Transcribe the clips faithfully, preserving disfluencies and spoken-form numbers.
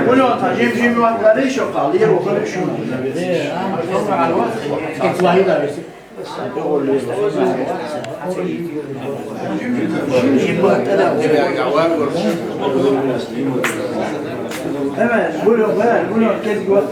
ولو طاجين في مواد بريش وقال لي وخلي شو. تمام، قولوا بقى، قولوا كيف قلت.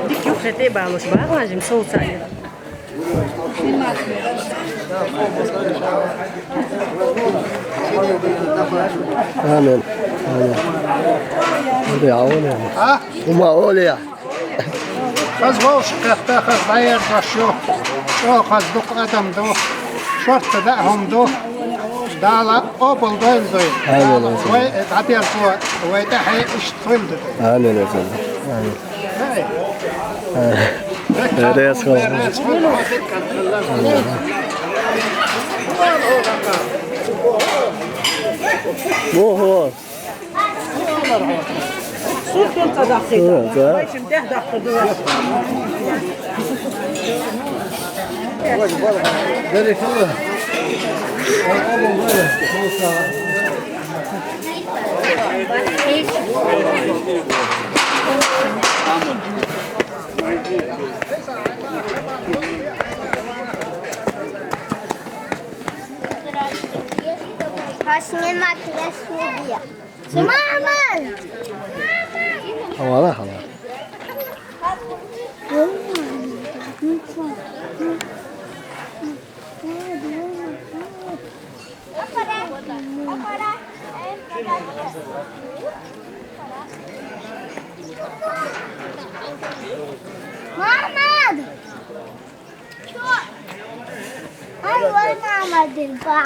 Dik yok, hete bağlı, bağlı, soğuk sayı. Амин. Амин. Амин. Амин. Амин. Амин. Хаз вовшахкхетта, хаз дӀаерзош ю. ЧӀоагӀа хаз дукха адам ду. Шортта даа хӀума ду. Дала къобалдойла вай. Амин, амин. Вай дӀадерзо, вай тӀехье иштта хуьлда. Амин, амин. Амин. Ай. Амин. Реза хилва. Амин. Во, во. Сур тун цӀа дахкийта. Сур, да. Вай шим тӀехь дахкийта. Баркалла. Хьо снимать еш ву. Мама! Хьавала, хьавала. Мама! Ай, вай, мама, дин, ба.